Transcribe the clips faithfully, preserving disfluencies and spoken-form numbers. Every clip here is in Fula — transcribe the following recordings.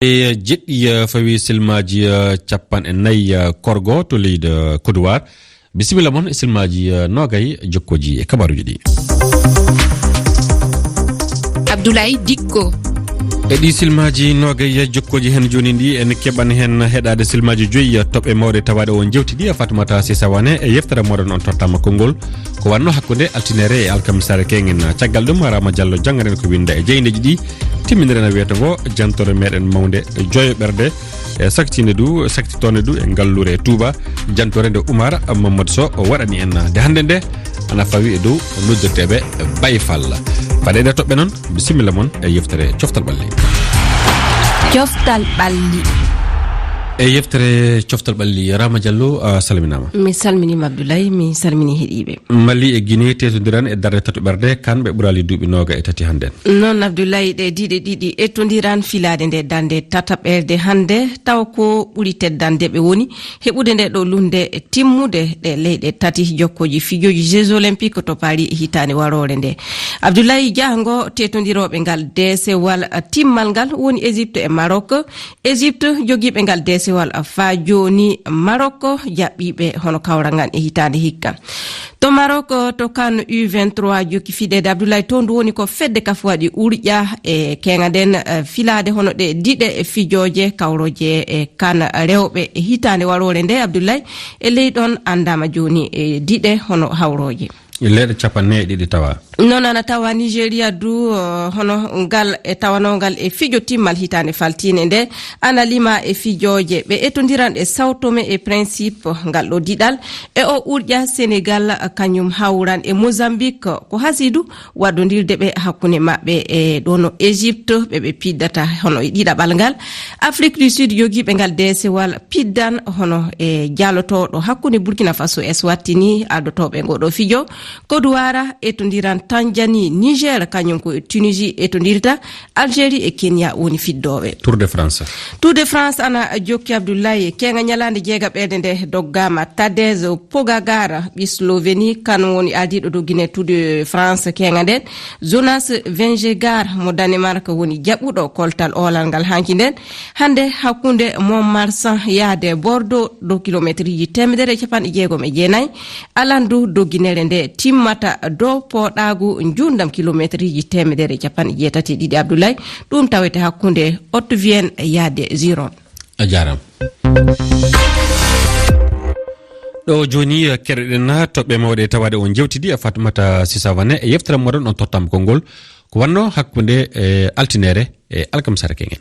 E jeɗɗi, eh, fawi silmaaji, eh, capanɗe nayi, eh, korgo to leydi, eh, Côte d'Ivoire. Bisimilla mon e silmaaji, eh, noogay jokkooji e kabaaruuji ɗi. Abdoulaye Dikko. E ɗi silmaaji noogay jokkooji heen jooni ɗi, en keɓan heen heɗaade silmaaji joyi, eh, toɓɓe mawɗe tawaaɗe o jewti ɗi, Fatimata Sisa Wane e yeftere moɗon on tottama konngol. Ko wanno hakkunde altinere e alkamisaare keŋen. Caggal ɗum, Rama Diallo janngaren ko winnda e jeyndeeji ɗi. Timminere na wiyata ngo, jantore meɗen mawnde joyo ɓerde, e saktinde du, saktitone du e ngallure e Touba, jantore nde Oumar Mamadou Sow o waɗani en. Nde hannde nde ana fawi e dow noddirteeɓe Baye Fall. Faɗe ɗe toɓɓe noon, bisimilla mon e yeftere Coftal Ɓalli. Coftal Ɓalli. E yeftere Coftal Ɓalli, Rama Diallo, a salminaama. Mi salminiima Abdoulaye, mi salmini heɗiiɓe. Mali e Guinée teetondiran e darnde tatoɓerde, kan ɓe ɓuraali duuɓi nooga e tati hannden. Noon Abdoulaye, ɗe diɗe ɗiɗi ettondiran filaade nde darnde tataɓerde hannde, tawa ko ɓuri teddande ɓe woni heɓude nde ɗo lunde timmude ɗe leyɗe tati jokkooji fijooji Jeux Olympiques to Paris e hitaande waroore nde. Abdoulaye, jahango teetondirooɓe ngal deesewal timmal ngal woni Égypte e Maroc. Égypte jogiiɓe ngal deesewal faa jooni, Maroc jaɓɓiiɓe hono kawral ngal e hitaande hikka. To Maroc, to kan U vingt-trois jokki fiɗeede Abdoulaye, to ndu woni ko fedde kaf waɗi urƴa e keŋa nden, eh, filaade hono ɗe diɗe e fijooje kawrooje e kan rewɓe e hitaande waroore nde Abdoulaye, e ley ɗon anndaama jooni e diɗe hono hawrooje. Leyɗe capanɗe nayi e ɗiɗi tawa. Noon ana tawa Nigeria du, eh, hono ngal e tawanongal e fijo timmal hitaande faltiinde nde, ana lima e fijooje ɓe ettondiran e Sao Tome e Principe, ngal ɗo diɗal. E o urƴa Senegal, kañum hawran e Mozambique, ko hasidu waddondirde ɓe hakkunde maɓɓe e ɗo no Égypte, ɓe ɓe piddata hono e ɗiɗaɓal ngal. Afrique du Sud jogiiɓe ngal deesewal piddan hono e jaalotooɗo hakkunde Burkina Faso Eswatini ardotooɓe ngoɗo fijo. Côte d'Ivoire ettondiran Tanzanie, Niger kañum ko e Tunisie ettondirta, Algérie e Kenya woni fiddooɓe. Tour de France. Tour de France ana jokki Abdoulaye, keŋa ñalaande jeegaɓerde nde doggaama Tadej Pogacar, ɓi Slovénie, kan woni ardiiɗo doggine Tour de France keŋa nden. Jonas Vingegaard mo Danemark woni jaɓɓuɗo koltal oolal ngal hanki nden. Hannde hakkunde Montmarsan yahde Bordeaux, dow kilomeetriji teemedere e capanɗe jeegom e jeenayi. Alandu dogginere nde timmata dow pooɗaagu njuundam kilomeetriji teemedere e capanɗe jeetati e ɗiɗi Abdoulaye. Ɗum tawete hakkunde Haute-Vienne yahde Giron. A jaaraama. Ɗo jooni, eh, keɗoɗen toɓɓe mawɗe tawaade on jewtidi e Fatmata Sisavane e yeftere moɗon on tottama konngol. Ko wanno hakkunde, eh, altinere e alkamsara keŋen.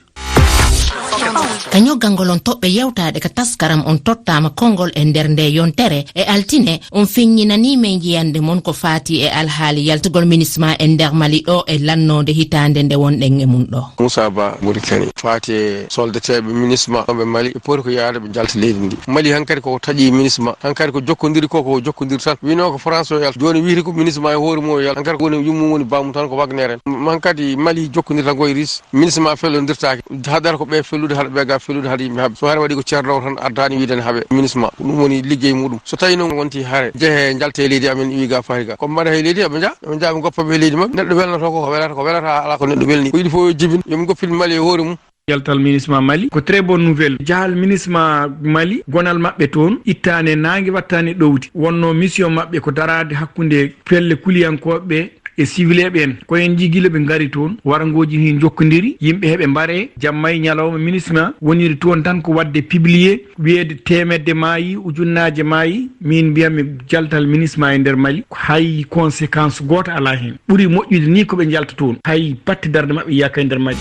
Ka ñoggangol on toɓɓe yewtaaɗe ka taskaram on tottaama konngol e nder nde yontere e altine, on feññinanii men jiyannde mon ko faati e alhaali yaltugol minisma e nder Mali ɗo e lannoonde hitaande nde wonɗen e mum ɗo. Moussa Ba, Mauritanie. Faati e soldateeɓe minisma ɓe Mali, ɓe poti ko yahde ɓe jalta leydi ndi. Mali hankadi koko taƴi minisma, hankadi ko jokkondiri ko, ko jokkondiri tan. Wino ko France o yalta. Jooni wiyti ko minisma e hoore mum o yalta. Hankadi ko woni yummum woni bamum tan ko Wagner en. M-, hankadi Mali jokkondirta ko e Russie. Minisma fellondirtaake. Haɗata ko ɓe fellude, haɗa ɓe ga fellude, haɗa yimɓe haɓe. So hare waɗi ko ceerno o tan addaani wiide ne haɓe minisma. Ko ɗum woni liggey muɗum. So tawi noon wonti hare, jehe njalte e leydi amen, iwi ga fati ga. Ko mbaɗa e leydi, aɓe njaha, aɓe njaha, ɓe goppa ɓe e leydi maɓɓe. Neɗɗo welnoto ko, ko welata, ko welata ala ko neɗɗo welni. Ko yiɗi fof yo jibin, yo ɓe goppin Mali e hoore mum. Yaltal minisma Mali ko très bonne nouvelle. Jahal minisma Mali, gonal maɓɓe toon, ittaane naange, wattaane ɗowdi. Wonno mission maɓɓe ko daraade hakkunde pelle kuliyankooɓe e sivileeɓe en. Ko en njii gila ɓe ngari toon, warangooji hii njokkondiri, yimɓe heɓe mbaree, jamma e ñalawma. Minisma woniri toon tan ko waɗde publier, wiyeede teemedde maayi, ujunnaaje maayi. Miin mbiyatmi jaltal minisma e nder Mali, hay conséquence gooto alaa heen. Ɓuri moƴƴude ni ko ɓe njalta toon, hay batte darnde maɓɓe yiyaaka e nder Mali.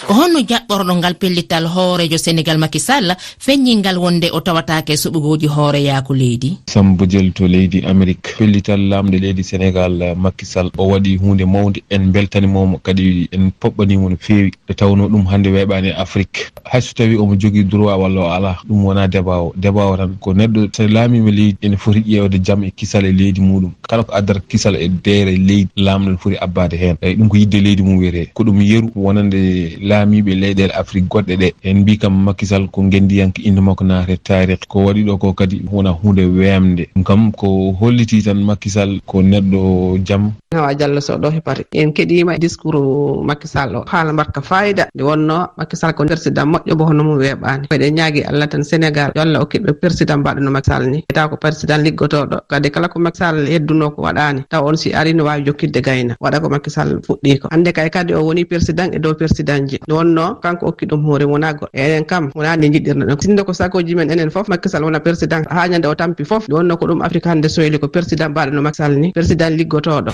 Ko honno jaɓɓorɗo ngal pellital hooreejo Senegal Macky Sall feññingal wonde o tawataake e soɓugooji hooreyaaku leydi? Samba Bojel to leydi Amerik. Pellital laamɗo leydi Senegal, Macky Sall, o waɗi huunde mawnde. En mbeltaniima mo, kadi en poɓɓaniima mo no feewi. Nde tawnoo ɗum hannde weeɓaani e Afrik. Hay so tawii omo jogii droit walla o alaa, ɗum wonaa débat o. Débat o tan ko neɗɗo so laamiima leydi ene foti ƴeewde jam e kisal e leydi muɗum. Kala ko addata kisal e deere leydi, laamɗo ne foti abbaade heen. Eyi, ɗum ko yiɗde leydi mum wiyetee. Ko ɗum yeru wonande laamiiɓe leyɗeele Afrik goɗɗe ɗe. En mbii kam Macky Sall ko ngenndiyanke, innde makko naata e taarikh. Ko waɗi ɗo ko kadi wonaa huunde weemde. Ɗum kam ko hollitii tan Macky Sall ko neɗɗo jam. Hawa Diallo Sow ɗo he Paris. En keɗiima e discours Macky Sall o, haala mbaɗka faayiida. Nde wonnoo Macky Sall ko président moƴƴo, mbo hono mum weeɓaani. Ko eɗen ñaagii Allah tan Sénégal, yo Allah okku ɓe président mbaɗɗo no Macky Sall ni. Tawa ko président liggotooɗo. Kadi kala ko Macky Sall heddunoo ko waɗaani, taw on si arii no waawi jokkitde gayna. Waɗa ko Macky Sall fuɗɗii ko. Hannde kay kadi o woni président e dow présidentji. Nde wonnoo kanko okki ɗum hoore, wonaa goɗɗo. Eɗen kam, wonaa nde njiɗirno ɗum. Sinno ko sagooji men enen fof, Macky Sall wona président. Haa ñande o tampi fof, nde wonnoo ko ɗum Afrique hannde soyli ko président mbaɗɗo no Macky Sall ni, président liggotooɗo.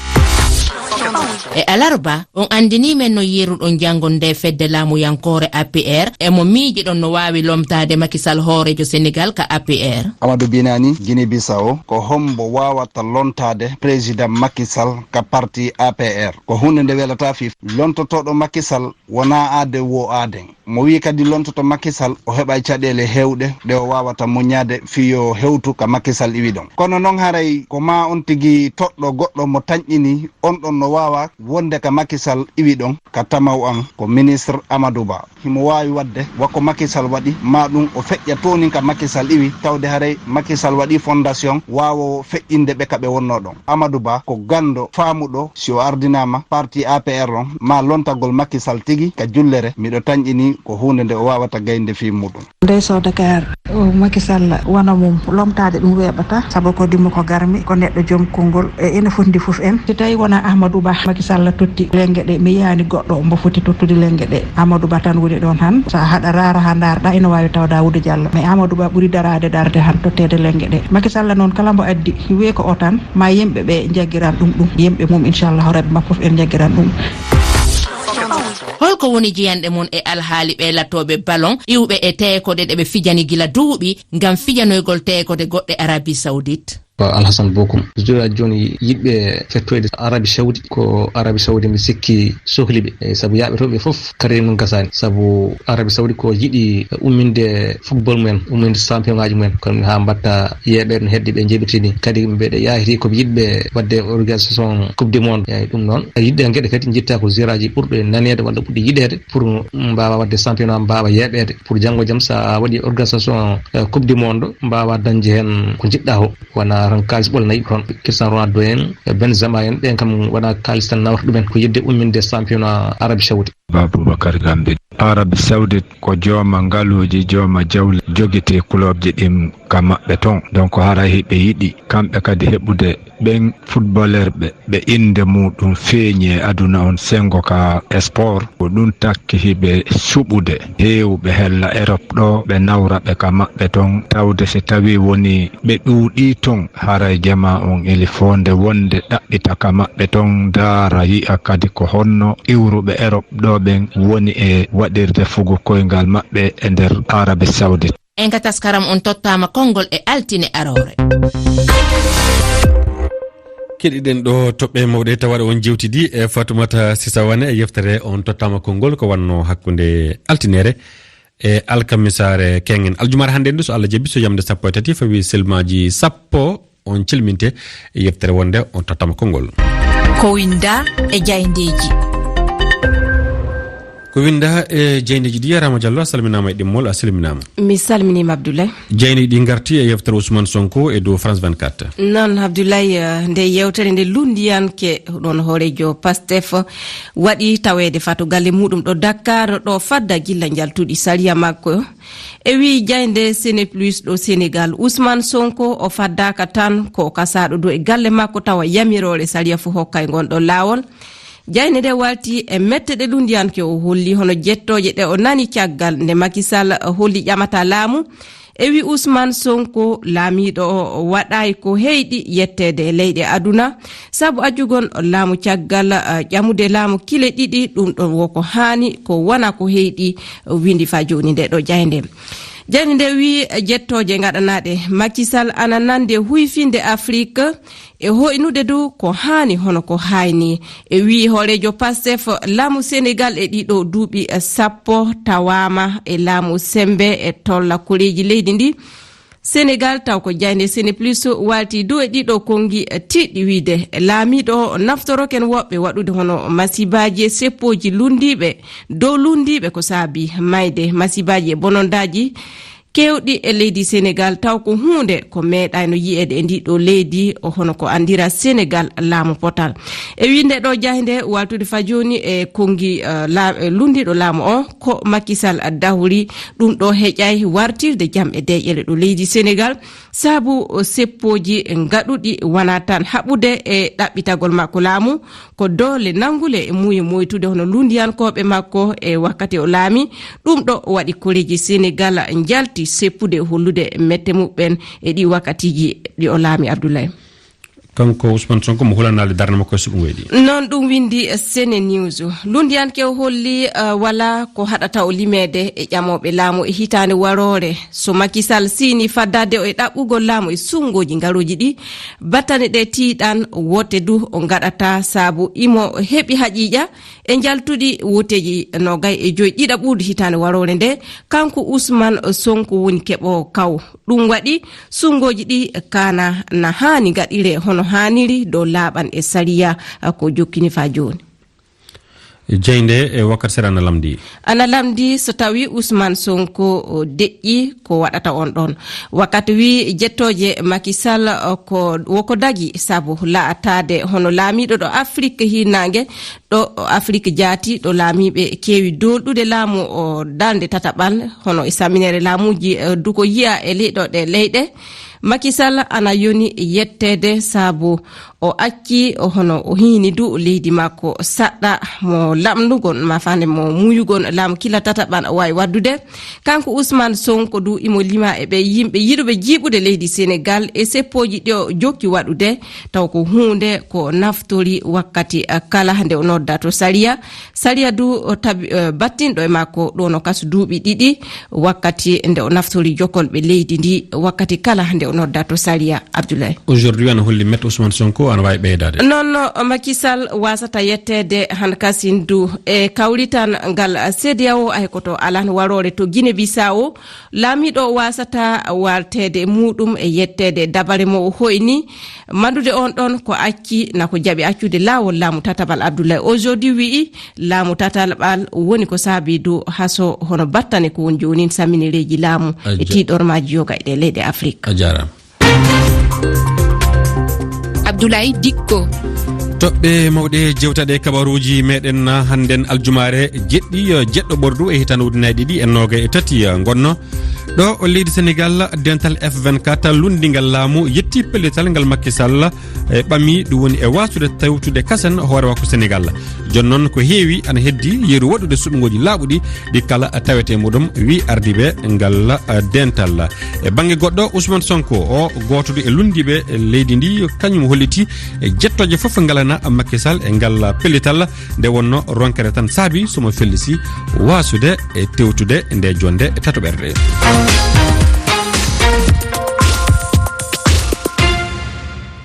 E alarba, on anndinii men no yeruɗon janngo nde fedde laamuyankoore A P R, e mo miijiɗon no waawi lomtaade Macky Sall hooreejo Senegal ka A P R. Amadou Binani, Guinée Bissau, ko hombo waawata lontaade président Macky Sall ka parti A P R? Ko huunde nde welataa fii. Lontotooɗo Macky Sall wonaa aade wo aaden. Mo wii kadi lontoto Macky Sall, o heɓay caɗeele heewɗe ɗe o waawata muññaade fii yo hewtu ka Macky Sall iwi ɗon. Kono non haray ko maa on tigi toɗɗo goɗɗo mo tanƴini on ɗon no waawa wonde ka Macky Sall iwi ɗon. Ka tamaw an ko ministre Amadou Ba. Himo waawi waɗde wa ko Macky Sall waɗi, maa ɗum o feƴƴa toonin ka Macky Sall iwi, tawde haray Macky Sall waɗi fondation waawo feƴƴinde ɓe ka ɓe wonnoo ɗon. Amadou Ba ko ganndo faamuɗo, si o ardinaama parti A P R on, maa lontagol Macky Sall tigi ka jullere, miɗo tanƴini ko huunde nde o waawata gaynde fii muuɗum. Ndey Sow Dakar, o Macky Sall wano mum, lomtaade ɗum weeɓata, sabu ko dimo ko garmi, ko neɗɗo joom konngol, e ina fotndi fof en. Si tawi wona Amadou Ba, Macky Sall totti lenge ɗe, mi yiyaani goɗɗo mbo foti tottude lenge ɗe. Amadou Ba tan woni ɗon han. Sa haɗa raara haa ndaarɗa, ina waawi tawde Amadou Diallo. Mais Amadou Ba ɓuri daraade darde han totteede lenge ɗe. Macky Sall noon kala mbo addi, wiye ko o tan, ma yimɓe ɓe njaggiran ɗum ɗum. Yimɓe mum, inchallahu rabbi, ma fof en njaggiran ɗum. Holko woni jiyanɗe mon e alhaali ɓe latooɓe ballon iwɓe e teekode ɗe ɓe fijani gila duuɓi ngam fijanoygol teekode goɗɗe Arabie Saoudite? Ko Alhasan Bokum. Joɗaade jooni yiɗɓe fettoyde Arabie Saoudite, ko Arabie Saoudite mi sikki sohli ɓe. E sabu yaaɓe to ɓe fof, kadi mum gasaani. Sabu Arabie Saoudite ko yiɗi umminde football mumen, umminde championnat ji mumen. Kono haa mbatta yeeɓeede no hedde ɓe njeɓitini. Kadi mbeɗe yaahiti ko yiɗɓe waɗde organisation Coupe du Monde. Eeyi, ɗum noon, yiɗde geɗe kadi njitta ko géraaji ɓurɗe naneede walla ɓurɗe yiɗeede pour mbaawa waɗde championnat, mbaawa yeeɓeede. Pour janngo jam, so a waɗi organisation, eh, Coupe du Monde, mbaawa dañde heen ko njiɗɗa ko. Wona tan kaalis ɓola nayi ko toon. Cristiano Ronaldo en, e Benzema en, ɓen kam wona kaalis tan nawata ɗumen. Ko yiɗde umminde championnat Arabie Saoudite. Ba Boubacar Gambe. Arabie Saoudite ko jooma ngaluuji, jooma jawle, jogiti kulobji ɗin ka maɓɓe ton. Donc, haray hiɓe yiɗi kamɓe kadi heɓude ɓen footballerɓe ɓe innde muɗum feeñi e aduna on, senngo ka sport. Ko ɗum takki hiɓe suɓude heewɓe hella Europe ɗo, ɓe nawra ɓe ka maɓɓe ton, tawde si tawi woni ɓe ɗuuɗii ton, haray jamaa on ili foonde wonde ɗaɓɓita ka maɓɓe ton, ndaara, yi'a kadi ko honno iwruɓe Europe ɗo ɓen woni e waɗirde fugo koyngal maɓɓe e nder Arabie Saoudite. En ka taskaram on tottaama konngol e altine aroore. Keɗiɗen ɗo toɓɓe mawɗe tawaɗe on jewtidi e Fatoumata Sisa Wane e yeftere on tottaama konngol ko wanno hakkunde altinere e alkamisaare kengen. Aljumaare hannde ndu, so Allah jaɓi, so yamde sappo e tati fawi selmaaji sappo, on celminte e yeftere wonde on tottama konngol. Ko winda e jayndeeji. Ko winda e jayndeeji ɗi, Rama Diallo, a salminaama e ɗimmol, a salminaama. Mi salminiima, Abdoulaye. Jayndi ɗi ngarti e yeftere Ousmane Sonko e dow France vingt-quatre. Noon, Abdoulaye, eh, nde yewtere nde lunndiyanke ɗon hooreejo Pastef waɗi taweede faa to galle muuɗum ɗo Dakar, ɗo fadda gilla njaltuɗi sariya makko. E wii jaaynde Sénéplus ɗo Sénégal, Ousmane Sonko o faddaaka tan ko kasaaɗo dow e galle makko, tawa yamiroore sariya fof hokkay ngon ɗo laawol. Jaaynde nde waalti e mette ɗe lunndiyanke o holli, hono jettooje ɗe o nani caggal nde Macky Sall holli ƴamata laamu. E wii Ousmane Sonko, laamiiɗo o waɗaay ko heyɗi yetteede e leyɗe aduna, sabu ajugol laamu caggal, eh, ƴamude laamu kile ɗiɗi, ɗum ɗon woko haani, ko wona ko heyɗi, windi faa jooni nde ɗo jaaynde. Jaaynde nde wii jettooje ngaɗanaaɗe Macky Sall ana nande huyfinde Afrik, e hoynude dow ko haani hono ko haayni. E wii hooreejo Pastef, laamu Senegal e ɗiɗo duuɓi sappo tawaama e laamu sembe e tolla koreeji leydi ndi. Senegal, taw ko jaaynde Sénéplus waalti dow e ɗiɗo konngi tiiɗɗi wiide, laamiiɗo o naftoroken woɓɓe waɗude hono masibaaji e seppooji lunndiiɓe dow lunndiiɓe ko saabi mayde, masibaaji e bonondaaji keewɗi e leydi Senegaal, taw ko huunde ko meeɗaano yiyeede e ndii ɗoo leydi, o hono ko anndira Senegaal laamu potal. E winnde ɗoo jaaynde, waaltude faa jooni e konngi, eh, laa-, eh, lunndiiɗo laamu o, ko Macky Sall dahori ɗum ɗoo heƴaay wartirde jam e deeƴere ɗo leydi Senegaal, sabu seppooji ngaɗuɗi wonaa tan haɓude e ɗaɓɓitagol makko laamu, ko doole nanngule e muuyo moytude hono lunndiyankooɓe makko e wakkati o laami. Ɗum ɗo waɗi koreeji Senegaal njalti seppude hollude mette muɓɓen e ɗi wakkatiiji ɗi o laami, Abdoulaye. Kanko Ousmane Sonko mo hulanaali darnde makko e suɓngo e ɗi. Noon ɗum winndi Sene News. Lunndiyanke o holli, eh, wala ko haɗata o limeede e ƴamooɓe laamu e hitaande waroore. So Macky Sall siini faddaade o e ɗaɓɓugol laamu e suɓngooji ngarooji ɗi, battane ɗe tiiɗan, wote du o ngaɗata sabu imo heɓi haqiiqa e njaltuɗi woteeji noogay e joy ɗiɗaɓuru hitaande waroore nde, kanko Ousmane Sonko woni keɓoowo kaw. Ɗum waɗi suɓngooji ɗi kaana na haani ngaɗire hono haaniri dow laaɓal e sariya ko jokkini faa jooni. Jaaynde e wakkati seeɗa ana lamndi. Ana lamndi so tawi Ousmane Sonko o deƴƴi ko waɗata on ɗon. Wakkati wi jettooje Macky Sall, o, ko, woko dagi sabu laataade hono laamiiɗo ɗo Afrik hiirnaange, ɗo Afrik jaati, ɗo laamiiɓe keewi doolɗude laamu o darnde tataɓal, hono e sammineere laamuuji, eh, duko yiya e leyɗo ɗe leyɗe. Macky Sall ana yoni yetteede sabu o acci, o hono o hiini du leydi makko saɗɗa mo lamndugol, ma fande mo muuyugol laamu kila tataɓal o waawi waɗdude. Kanko Ousmane Sonko du imo lima e ɓe yimɓe yiɗuɓe jiiɓude leydi Senegaal e seppooji ɗi o jokki waɗude, taw ko huunde ko naftori wakkati, eh, kala nde o nodda to sariya. Sariya du o tabi, eh, battinɗo e makko ɗo no kas duuɓi ɗiɗi wakkati nde o naftori jokolɓe leydi ndi, wakkati kala nde o nodda to sariya, Abdoulaye. Aujourd'hui, ana holli Maître Ousmane Sonko ana waawi ɓeydaade. Noon no Macky Sall wasata yetteede han kasin du e kawrital ngal C D A O, ay ko to alan waroore to Guinée Bissau, laamiiɗo o wasata warteede e muuɗum e yetteede e dabare mo o hoyni. Mandude on ɗon ko acci na ko jaɓi accude laawol laamu tataɓal. Abdoulaye Ojodi wi'i laamu tataɓal woni ko saabi du haso hono battane ko woni joonin samminereeji laamu A e ja- tiiɗormaaji yoga e ɗe leyɗe Afrik. A jaaraama. Abdoulaye Dikko. Toɓɓe mawɗe jewtaɗe kabaruuji meɗen hannden aljumaare jeɗɗi, jeɗɗo ɓordu e hitande ujunnaji ɗiɗi e noogay e tati ngonno. Ɗo o leydi Senegal, dental F vingt-quatre lunndingal laamu yetti pellital ngal Macky Sall e ɓami, ɗum woni e waasude tawtude kasen hoore wakko Senegal. Jooni noon ko heewi ana heddi yeru waɗude suɓngooji laaɓuɗi ɗi kala tawete muɗum, wi ardiiɓe ngal, eh, dental. E bannge goɗɗo, Ousmane Sonko, o gooto du e lunndiiɓe leydi ndi, kañum holliti e jettooje fof ngalana Macky Sall e ngal pellital, nde wonno ronkere tan saabi somo fellisi waasude e tewtude nde jonde tatoɓerde.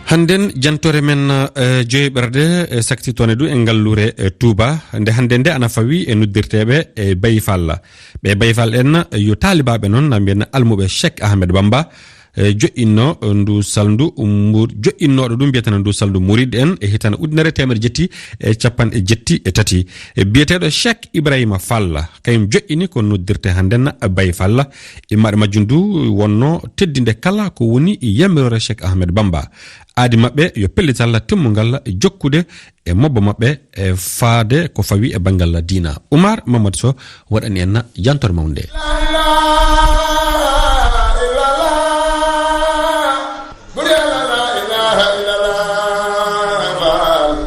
Hannden jantore men, eh, joyɓerde, eh, saktitone du e ngalluure, eh, Touba. Nde hannden nde ana fawi e noddirteeɓe e Baye Fall. Ɓe Baye Fall en yo taalibaaɓe noon, na mbiyen almuɓe Cheikh Ahmed Bamba, eh, joƴƴinno ndu salndu mur-, joƴƴinnooɗo ɗum mbiyeteno ndu salndu Murid en e hitande ujunere teemedde jetti e capanɗe jetti e tati. E biyeteeɗo Cheikh Ibrahima Fall, kañum joƴƴini ko noddirte hannden Baye Fall. Immaaɗo majjum du wonno teddinde kala ko woni yamiroore Cheikh Ahmed Bamba. Aadi maɓɓe yo pellital timmungal jokkude e mobbo maɓɓe e faade ko fawi e banngal diina. Oumar Mamadou Sow waɗani en jantore mawnde.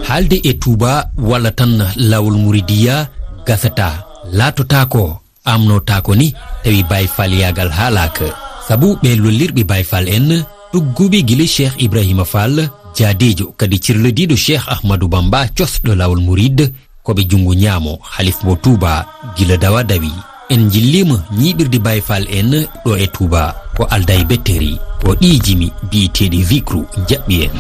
Haalde e Touba walla tan laawol Muridiya gasata, laatotaako, amnotaako ni, tawi Baye Fall yaagal haalaaka. Sabu ɓe lollirɓe Baye Fall en, tugguɓe gila Cheikh Ibrahima Fall, jaadeejo kadi cirlodiiɗo Cheikh Ahmadou Bamba, cosɗo laawol Murid, ko ɓe junngo ñaamo halif mo Touba gila dawa dawi. En njilliima ñiiɓirde Baye Fall en ɗo e Touba, ko aldaa e betteri, ko ɗii jimi biyeteeɗi zikru njaɓɓi en.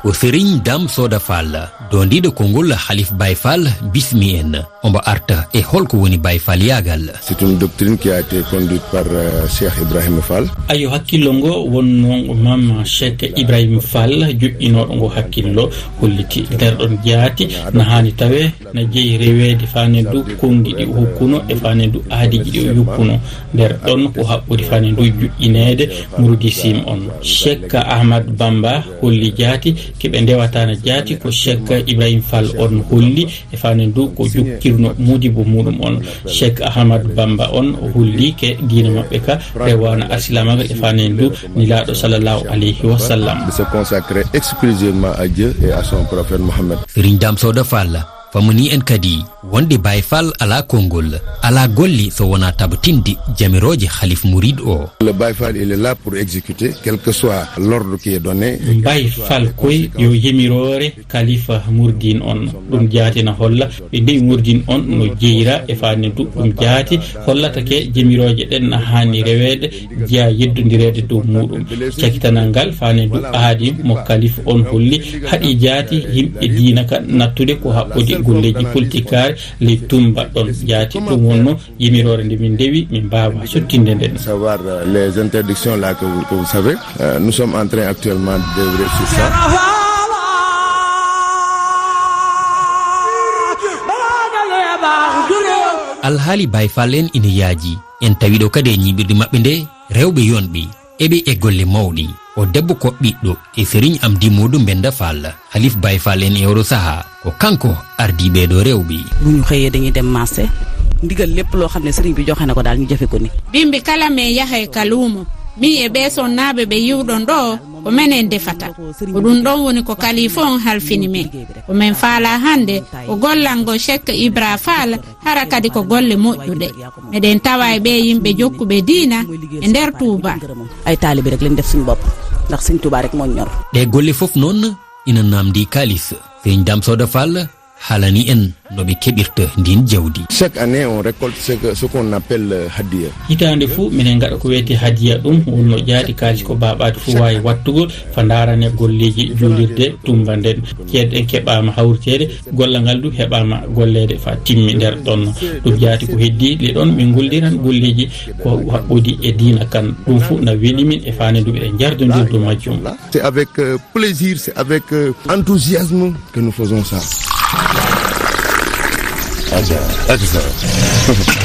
Ko Serigne Dame Soda Fall, doondiiɗo konngol Halif Baye Fall, bismi en. Omo arta e hol ko woni Baye Fall yaagal. C'est une doctrine qui a été conduite par, euh, Cheikh Ibrahim Fall. Ayo, hakkillo ngo wonnoo ngo Mama Cheikh Ibrahim Fall, joƴƴinooɗo ngo hakkillo, holliti nder ɗon jaati na haani tawe na jeyi reweede faandu konngi ɗi o hokkuno e faandu aadiiji ɗi o yuppuno. Nder ɗon ko haɓɓodi faandu joƴƴineede Muridi Sim on. Cheikh Ahmad Bamba holli jaati, ke ɓe ndewatana jaati ko Cheikh Ibrahim Fall on holli e faandu ko jokkirno mudibo muɗum on. Cheikh Ahmad Bamba on o holli ke diina maɓɓe ka rewana asilamaga e faandu Nulaaɗo sallallahu alayhi wa sallam. De se consacrer exclusivement à Dieu et à son prophète Mohammed. Serigne Dame Soda Fall famani en kadi wonde Baye Fall alaa konngol, alaa golle so wonaa tabtinde jamirooje Halif Murid o. Le Baye Fall, il est là pour exécuter, quel que soit l'ordre qui est donné. Baye Fall koy yo yamiroore Khalifa Murdin on. Ɗum jaati na holla ɓe ndewi Murdin on no jeyra e faandu. Ɗum jaati hollata ke jamirooje ɗen na haani reweede, jeya yeddondireede dow muɗum. Cakitanal ngal faandu aadi mo Khalifa on holli, haɗi jaati yimɓe diina ka nattude ko haɓɓodi golleeji politikaare ley Tumba ɗon. Jaati ɗum wonno yamiroore nde min ndewi, min mbaawa sottinde nden. Savoir, euh, les interdictions là que vous, que vous savez, euh, nous sommes en train actuellement d'œuvrer sur ça. Alhaali Baye Fall en ina yaaji. En tawi ɗo kadi e ñiiɓirde maɓɓe nde, rewɓe yonɓe eɓe e golle mawɗe. O debbo ko ɓiɗɗo e Serigne Amdi Modou Mbenda Fall, Halif Baye Fall en e oɗo sahaa. Ko kanko ardii ɓee ɗoo rewɓe. Bu ñu xëyee dañuy dem marché, ndigal lépp loo xam ne sëriñ bi joxe na ko daal ñu jëfe ko ni. Bimbi kala men yahay ka luumo, min e ɓee sonnaaɓe ɓe yiwɗon ɗoo, ko menen defata. Ko ɗum ɗon woni ko kalifa on halfini men. Ko men faalaa hannde, ko gollal ngol Cheikh Ibra Fall, hara kadi ko golle moƴƴuɗe. Meɗen tawa e ɓee yimɓe jokkuɓe diina e nder Touba. Ay taalibe rek lañ def suñu bopp, ndax Sëñ Touba rek moo ñor. Ɗee golle fof noon ina naamndii kaalis. Serigne Dame Soda Fall haalani en no ɓe keɓirta ndiin jawdi. Chaque année, on récolte ce que, ce qu'on appelle, euh, hadiya. Hitaande fuu, minen ngaɗa ko wiyetee hadiya. Ɗum wonno jaati kaalis ko baaɓaade fuu waawi wattugol, fa ndaarane golleeji juulirde Tumba nden. Ceeɗe ɗen keɓaama hawriteede, gollal ngal du heɓaama golleede fa timmi nder ɗon. Ɗum jaati ko heddii ɗe ɗon, min ngolliran golleeji ko haɓɓodi e diina kan. Ɗum fuu na weli min e faandu ɓe jardondirde majjum. C'est avec, euh, plaisir, c'est avec, euh, enthousiasme que nous faisons ça. Aja, aja.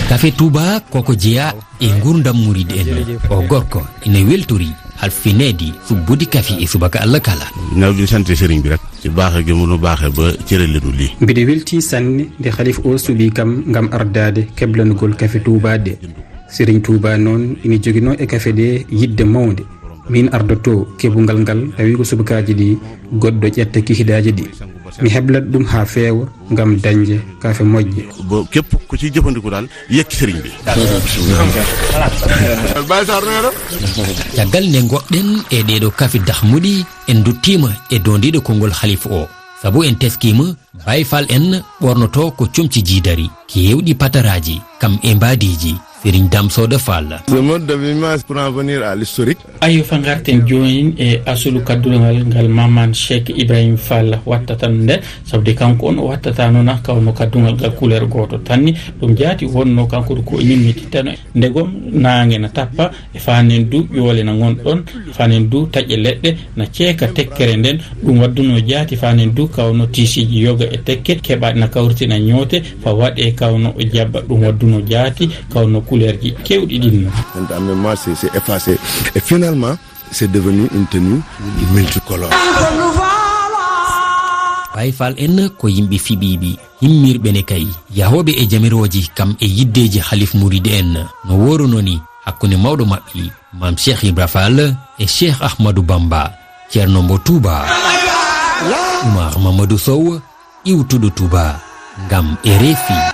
Kafe Touba koko jeyaa e nguurndam murid en. O gorko ina weltori halfineede subbude kafe e subaka Allah kala. Nawdi sante Serigne bi rek, ci baaxe gi mu nu baaxe ba cërale nu lii. Mbiɗo weltii sanne nde Khalifa o suɓii kam ngam ardaade keblanugol kafe Touba ɗe. Serigne Touba noon ina joginoo e kafe ɗe yiɗde mawnde. Min ardoto keɓungal ngal, tawi ko subakaaji ɗi goɗɗo ƴetta kihidaaji ɗi. Mi heblat ɗum haa feewa ngam dañde kafe moƴƴe. Bo képp ku ci jëfandiku daal, yekki Serigne bi. Baye Sarr nee na. Caggal nde ngoɗɗen e ɗeeɗo kafe dahmuɗi, en nduttiima e doondiiɗo konngol Khalifa o. Sabu en teskiima, Baye Fall en ɓornoto ko comci jiidari, keewɗi pataraaji, kam e mbaadiiji. Serigne Dame Soda Fall. Ce mode d'habillement pour en venir à l'historique. Ayo, fa ngarten joonin e asulu kaddungal ngal Maman Cheikh Ibrahim Fall wattata nde, sabu de kanko on o wattata noon kawno kaddungal ngal couleur gooto tan ni. Ɗum jaati wonno kanko du ko o yimmititano. Ndegom naange na tappa, e faandu ƴoole na ngon ɗon, e faandu taƴe leɗɗe na ceeka tekkere nden. Ɗum wadduno jaati faandu kawno tiisiiji yoga e tekke keɓa na kawriti na ñoote fa waɗe kawno o jabba. Ɗum wadduno jaati kawno kulerji kewɗi ɗin. Cette ambiance, c'est, c'est effacé. Et finalement, c'est devenu une tenue multicolore. Baye Fall en ko yimɓe fiɓiiɓe, himmirɓe ne kay, yahooɓe e jamirooji kam e yiddeeji Halif Muridi en, no wooruno ni hakkunde mawɗo maɓɓe, Maam Cheikh Ibra Fall e Cheikh Ahmadou Bamba, Ceerno mbo Touba, Oumar Mamadou Sow, iwtuɗo Touba ngam R F I.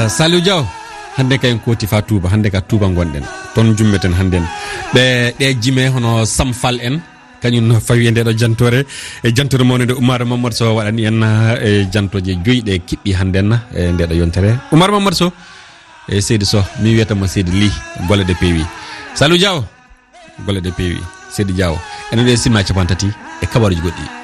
Saliou Diaw, hannde kay en kooti fa Touba, hannde ka Touba ngonɗen. Toon njummeten hannde en. Ɓe, ɗe jime hono Sam Fall en, kañum no fawi e ndeɗo jantore, e jantore mawne nde Oumar Mamadou Sow waɗani en, e jantoje joyi ɗe kiɓɓi hannde en, e ndeɗo yontere. Oumar Mamadou Sow, e seydi Sow, mi wiyata mo seydi Ly, golle ɗe peewi. Saliou Diaw, golle ɗe peewi. Seydi Diaw, enen ɗe simna capanɗe tati e kabaruji goɗɗi.